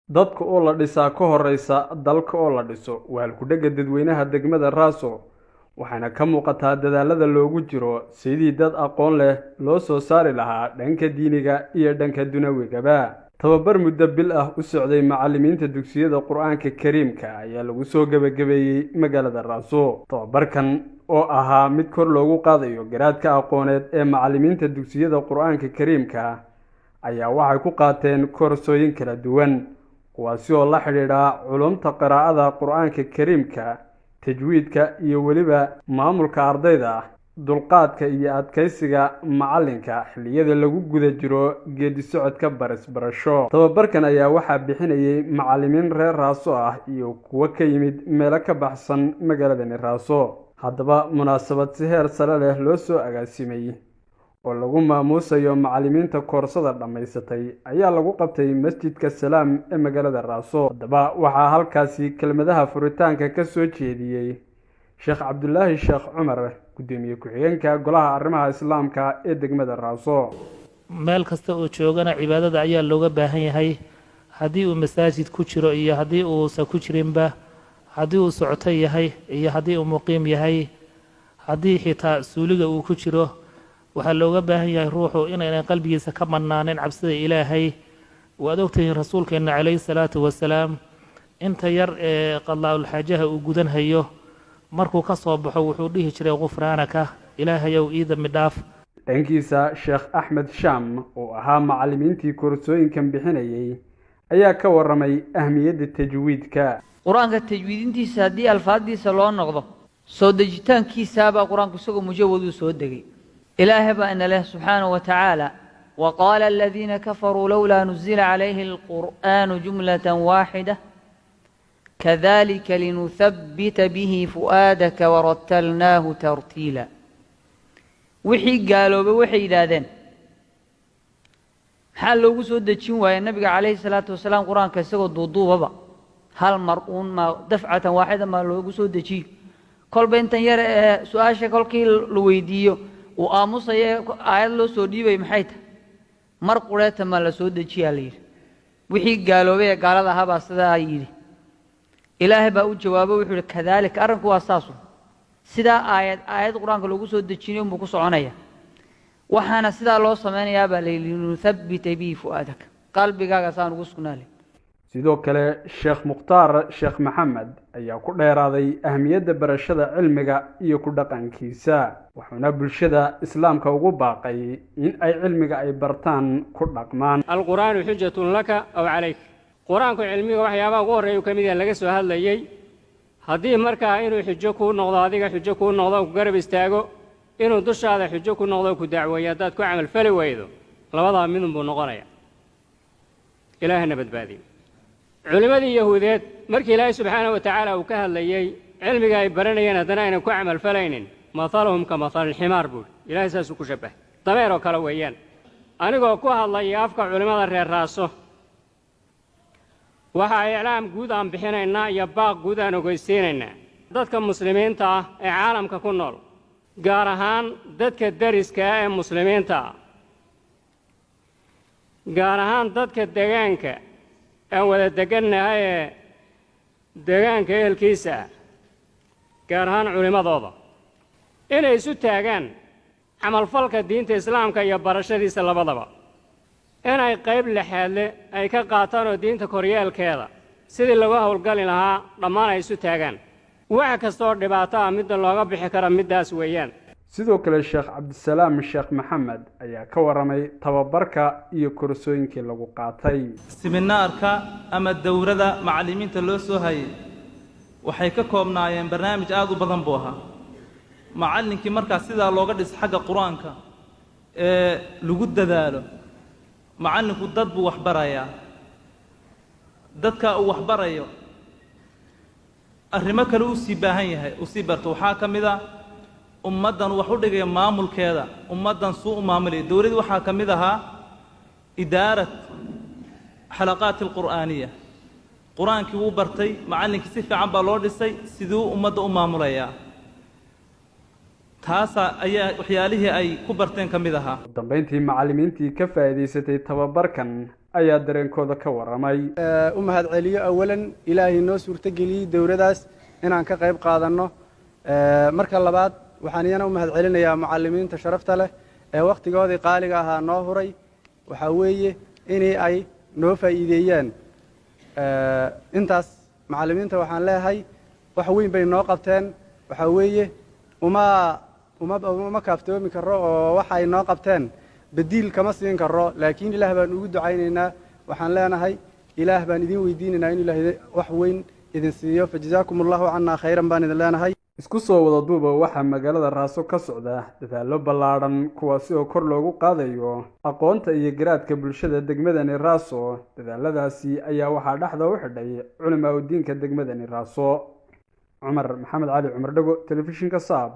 Dadka oo la dhisaa ka horeysa dalka oo la dhiso waa halku-dhegga dadweynaha degmada Raaso, waxaana ka muuqataa dadaalada loogu jiro sidii dad aqoon leh loo soo saari lahaa dhanka diiniga iyo dhanka dunawigaba. Tababar muddo bil ah u socday macallimiinta dugsiyada Qur-aanka Kariimka ayaa lagu soo gebagabeeyey magaalada Raaso. Tababarkan oo ahaa mid kor loogu qaadayo garaadka aqooneed ee macallimiinta dugsiyada Qur-aanka Kariimka ayaa waxay ku qaateen koorsooyin kala duwan, kuwaasi oo la xidhiidha culumta qiraa'ada Qur-aanka Kariimka, tajwiidka iyo weliba maamulka ardayda, dulqaadka iyo adkaysiga macalinka xilliyada lagu guda jiro geedi socodka baris barasho. Tababarkan ayaa waxaa bixinayay macallimiin reer Raaso ah iyo kuwo ka yimid meelo ka baxsan magaaladani Raaso. Haddaba munaasabad si heer sare leh loo soo agaasimay oo lagu maamuusayo macallimiinta koorsada dhammaysatay ayaa lagu qabtay Masjidka Salaam ee magaalada Raaso. Haddaba waxaa halkaasi kelmadaha furitaanka ka soo jeediyey Sheekh Cabdulaahi Sheekh Cumar, guddoomiye ku-xigeenka golaha arrimaha islaamka ee degmada Raaso. Meel kasta oo joogana cibaadada ayaa looga baahan yahay, haddii uu masaajid ku jiro iyo haddii uusan ku jirinba, haddii uu socoto yahay iyo haddii uu muqiim yahay, haddii xitaa suuliga uu ku jiro, waxaa looga baahan yahay ruuxu inaynan qalbigiisa ka mannaanin cabsida Ilaahay. Waad ogtihiin Rasuulkeenna calayhi salaatu wasalaam inta yar ee qadlaa'ulxaajaha uu gudanhayo, markuu ka soo baxo wuxuu dhihi jiray: "Gufraanaka, Ilaahayow ii dambi dhaaf." Dhankiisa, Sheekh Axmed Shaam oo ahaa macallimiintii koorsooyinkan bixinayay ayaa ka warramay ahmiyadda tajwiidka. Qur-aanka tajwiidintiisa haddii alfaaddiisa loo noqdo, soo dejitaankiisaabaa qur-aanku isagoo mujawaduu soo degay. Ilaahay baa ina leh subxaanahu wa tacaala: "وقال الذين كفروا لولا نزل عليه القرآن جملة واحدة كذلك لنثبت به فؤادك ورتلناه ترتيلا." Wixii gaaloobay waxay yidhaahdeen: "Maxaa loogu soo dejin waayey Nabiga calayhi salaatu wasalaam qur-aanka isagoo duuduubaba hal mar uun? Maa dafcatan waaxida maa loogu soo dejiyo?" Kolba intan yar ee su-aasha kolkii la weydiiyo uu aamusaya ee aayad loo soo dhiibay maxay tahay? Mar qureeta maa la soo dejiyaa, la yidhi. Wixii gaaloobay ee gaalada ahaa baa sidaa yidhi. Ilaahay baa u jawaabo, wuxuu yidhi: "Kadaalika, arrinku waa saasu, sidaa aayad aayad qur-aanka loogu soo dejinayo unbuu ku soconaya. Waxaana sidaa loo samaynayaa baa la yidhi linuhabbita bihi fu'aadaka, qalbigaaga saan ugu sugnaale." Sidoo kale, Sheekh Mukhtaar Sheekh Maxamed ayaa ku dheeraaday ahmiyadda barashada cilmiga iyo ku dhaqankiisa, wuxuuna bulshada islaamka ugu baaqay in ay cilmiga ay bartaan ku dhaqmaan. القرآن حجة لك أو عليك. Qur-aanku cilmiga waxyaabaha ugu horreeya uu ka mid yahay laga soo hadlayey. Haddii markaa inuu xujo kuu noqdo, adiga xujo kuu noqdo oo ku garab istaago, inuu dushaada xujo ku noqdo oo ku dacweeyo haddaad ku camalfali weydo, labadaa midun buu noqonaya. Ilaahana badbaadiyo. Culimmadii Yahuudeed markii Ilaahay subxaanahu wa tacaala uu ka hadlayey cilmiga ay baranayeen haddana aynan ku camalfalaynin, "مثلهم كمثل الحمار" buuhi Ilahay, saasuu ku shabbahay, dameer oo kale weeyaan. Anigoo ku hadlaya afka culimmada reer Raaso, waxaa iclaam guud aan bixinaynaa iyo baaq guud aan ogeysiinaynaa dadka muslimiinta ah ee caalamka ku nool, gaar ahaan dadka deriska ah ee muslimiinta ah, gaar ahaan dadka degaanka aan wada degannahay ee degaanka ehelkiisa ah, gaar ahaan culimmadooda, inay isu taagaan camalfalka diinta islaamka iyo barashadiisa labadaba, inay qayb lixaadle ay ka qaataan oo diinta koryeelkeeda sidii lagu howlgali lahaa dhammaan ay isu taagaan. Wax kastooo dhibaato ah midda looga bixi kara middaas weeyaan. Sidoo kale, Sheekh Cabdisalaam Sheekh Maxamed ayaa ka warramay tababarka iyo koorsooyinkii lagu qaatay. Siminaarka ama dowrada macallimiinta loo soo hayay waxay ka koobnaayeen barnaamij aad u badan buu ahaa. Macallinkii markaa sidaa looga dhis xagga qur-aanka ee lagu dadaalo, macallinku dad buu waxbarayaa. Dadka uu waxbarayo arrimo kale uu sii baahan yahay uu sii barto. Waxaa ka mid a ummaddan wax u dhigaya maamulkeeda, ummaddan suu u maamulaya. Dowladdii waxaa ka mid ahaa إدارة حلقات القرآنية. Qur-aankii wuu bartay macallinkii, si fiican baa loo dhisay, siduu ummadda u maamulayaa? Taasaa ayaa waxyaalihii ay ku barteen ka mid ahaa. Ugu dambeyntii, macallimiintii ka faa'iidaysatay tababarkan ayaa dareenkooda ka warramay. U mahadceliyo awalan Ilaahay noo suurtogeliyey dowladaas inaan ka qayb qaadanno. Marka labaad, waxaan iyana u mahadcelinayaa mucallimiinta sharafta leh ee wakhtigoodii qaaliga ahaa noo huray, waxaa weeye inii ay noo faa'iideeyaan. Intaas macallimiinta waxaan leeyahay wax weyn bay noo qabteen. Waxaa weeye uma kaaftoomi karo oo waxay noo qabteen badiil kama siin karo, laakiin Ilaah baan ugu ducaynaynaa. Waxaan leenahay, Ilaah baan idin weydiinaynaa in Ilaah wax weyn idin siiyo. Fajazaakum Allahu cannaa khayran baan idin leenahay. Isku soo wada duuba, waxaa magaalada Raaso ka socda dadaallo ballaadhan, kuwaasi oo kor loogu qaadayo aqoonta iyo garaadka bulshada degmadani Raaso. Dadaaladaasi ayaa waxaa dhexda u xidhay culimaa udiinka degmadani Raaso. Cumar Maxamed Cali, Cumar Dhago, Telefishinka Saab.